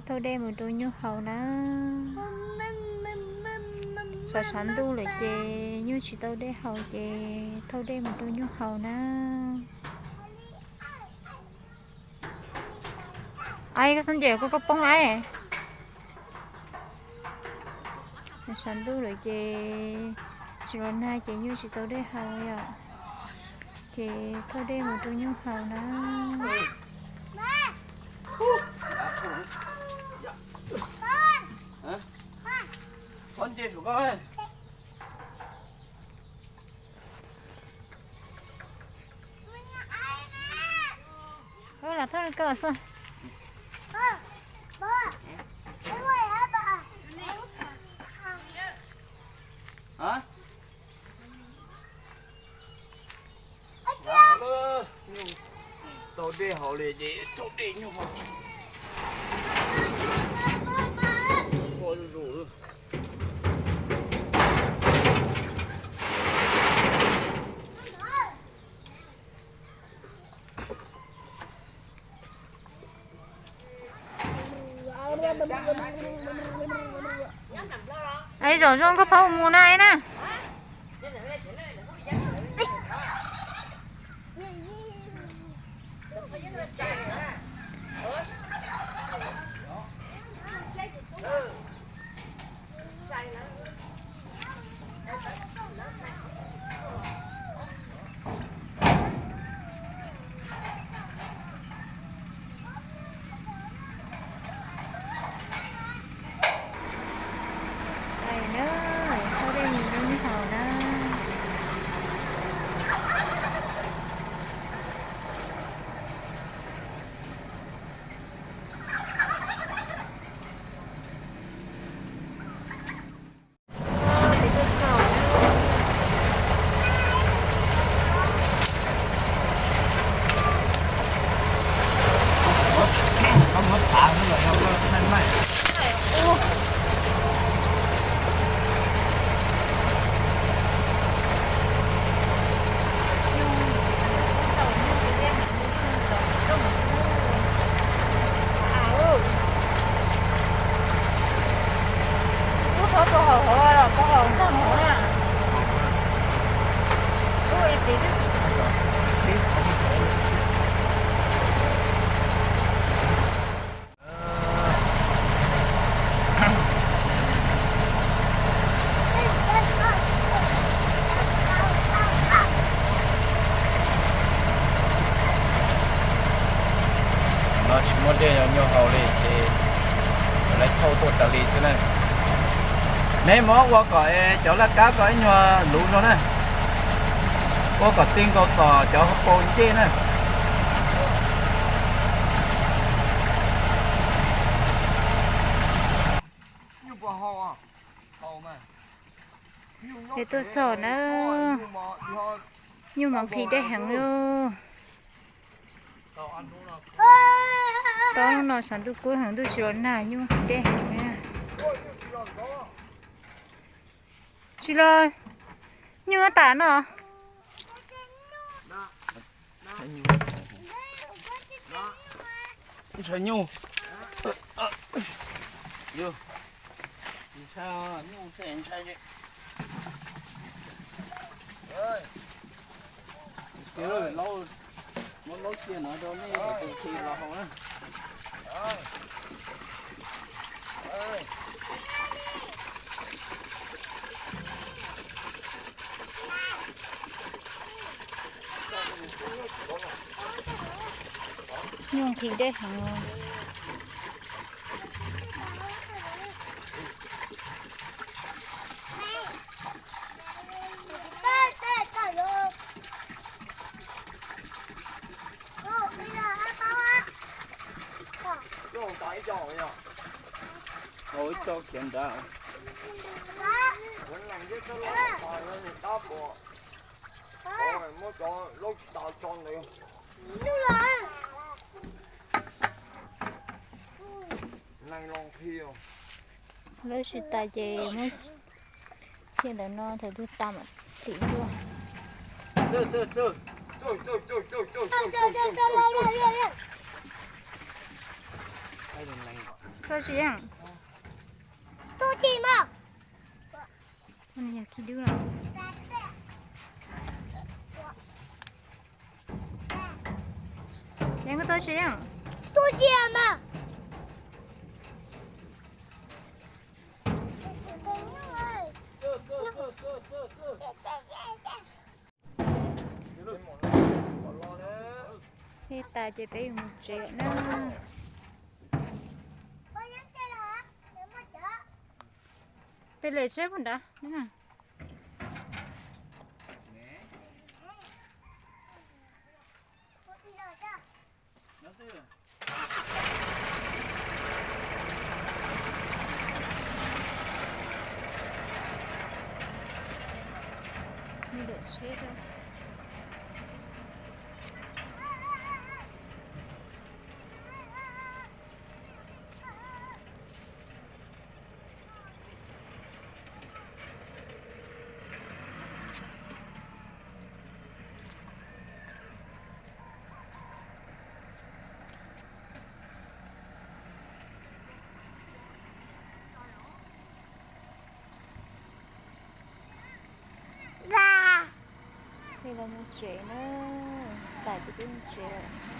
Thauj dej mus rau nyuj haus na. Sawv sawv ntuj lawm ces nyuj tsis tau dej haus ces thauj dej mus rau nyuj haus na. Ai, koj xab nce koj, koj poob ai. Sawv ntuj lawm ces tsis los nag ces nyuj tsis tau dej haus yom. Ces thauj dej mus rau nyuj haus na. Los thauj li koj xwb. Tau dej haus li ces thauj dej nyuj haus. Ai, zaum zoo koj phaub mus na na. Thauj dej mus rau nyuj haus na. No tsis muaj dej nyuj haus li ces lawv thauj tuaj tas li xwb na. Neb mus ua kom cov laj kab ko ib nyuag luv zog na, ua kom ti nkaus tom cov hauv paus ncej na. Es tuaj txog na, nyuj mas nqhis dej heev li. Tau no sab ntuj kub heev, ntuj tsis los nag, nyuj nqhis dej heev na. Tsis los, nyuj tas no. Ntshai nyuj. Ntshai nyuj, ntshai. Muab laub cia no rau nej tus khi los haus na. Nyuj nqhis dej heev. Ib co khiav nrad. Lawv tsis tas ces muab cia ntawm no, thaum twg tas mam tim tuaj. Tuaj tsis yeej? Tuaj tsis mas. Yog khi dub los. Yeej, koj tuaj tsis yeej? Tuaj tsis mas. Ib tas ces peb yuav mus tsev na. Peb lem tsheb puag nrad. Ntawm tsheb rau. Peb los mus tsev na, tas ces peb mus tsev lawm.